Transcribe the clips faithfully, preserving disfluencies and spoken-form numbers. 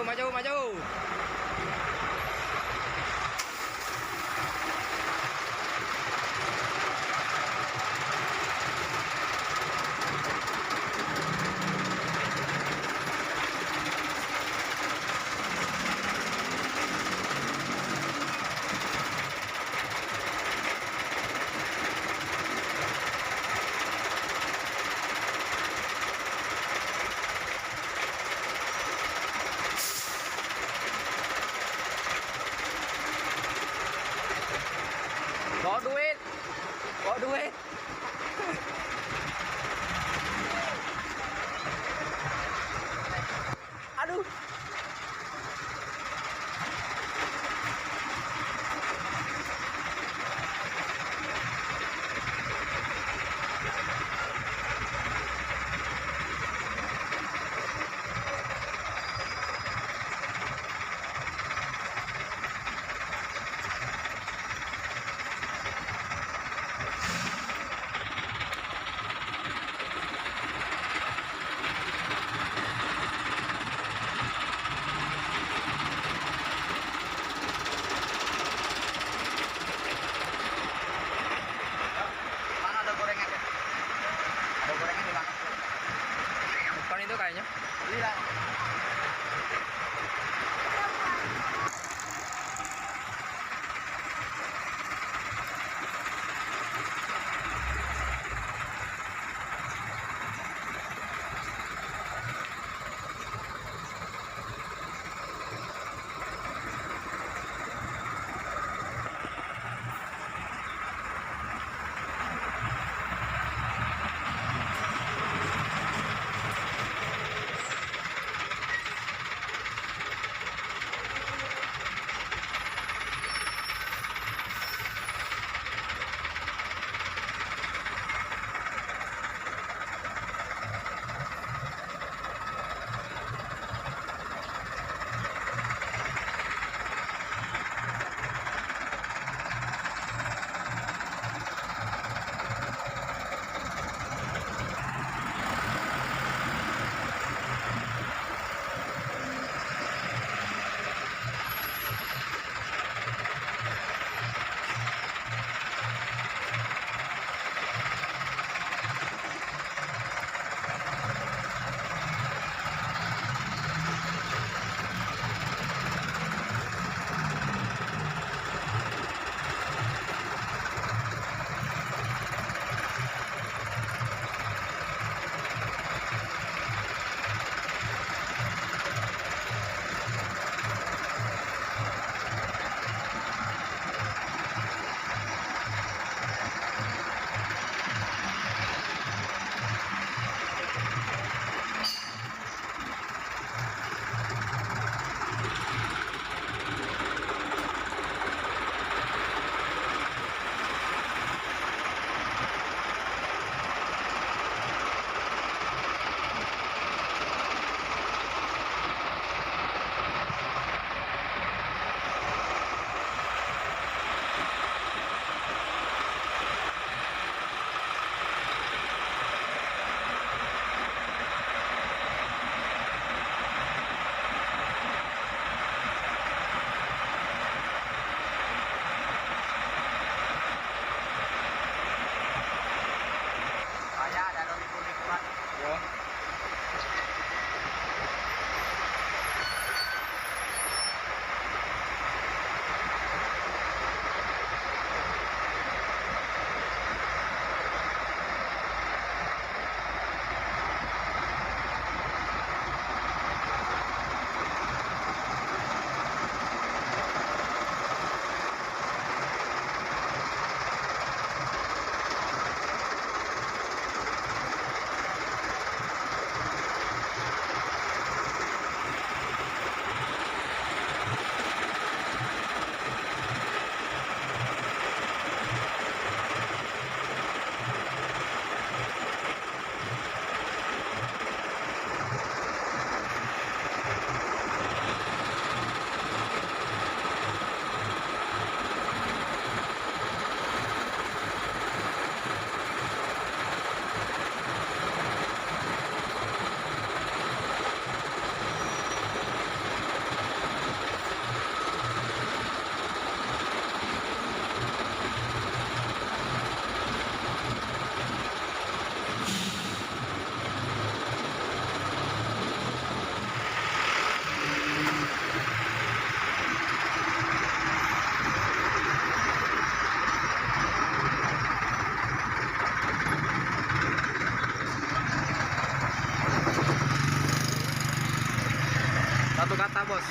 Maju, maju. Bawa duit. Bawa duit. Aduh. Mana ada gorengan ya? Ada gorengan di mana? Bukan itu kayaknya. Beli lah. Kata, Bos.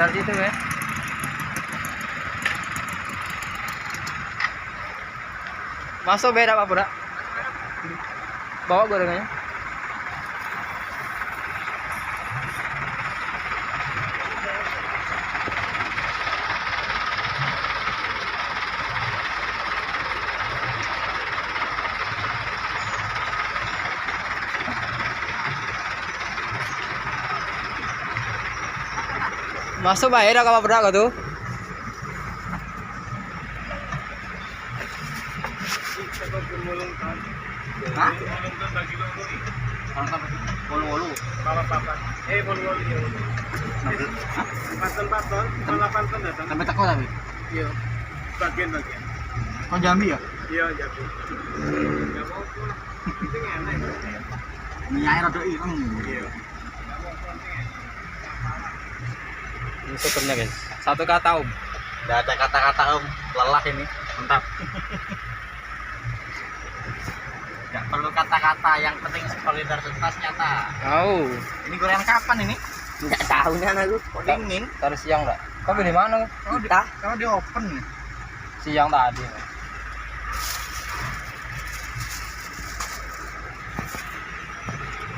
Dari situ ya. Masuk be, dak apa-apa dak? Bawa gorengannya. Masuk bae dak apa-apa dak kau tu. Hah? Wolu-wolu. Kalau papat. Eh, wolu-wolu ya. Paton-paton, delapan ton datang. Sampai teko tapi? Iya. Bagian-bagian. Kau Jambi ya? Iya, Jambi. Ya mau. Itu enak. Ini air ada ireng. Iya. Ini supirnya, guys. Satu kata, Om. Nggak ada kata-kata, Om. Lelah ini. Mantap. Nggak perlu kata-kata, yang penting solidaritas nyata. Tahu. Ini gorengan kapan ini? Nggak tahu nih aku. Kok dingin? Tadi siang nggak? Kau beli mana? Kau di, Entah. Kau di open nih. Siang tadi.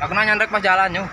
Aku nanya ndek pas jalan, yo.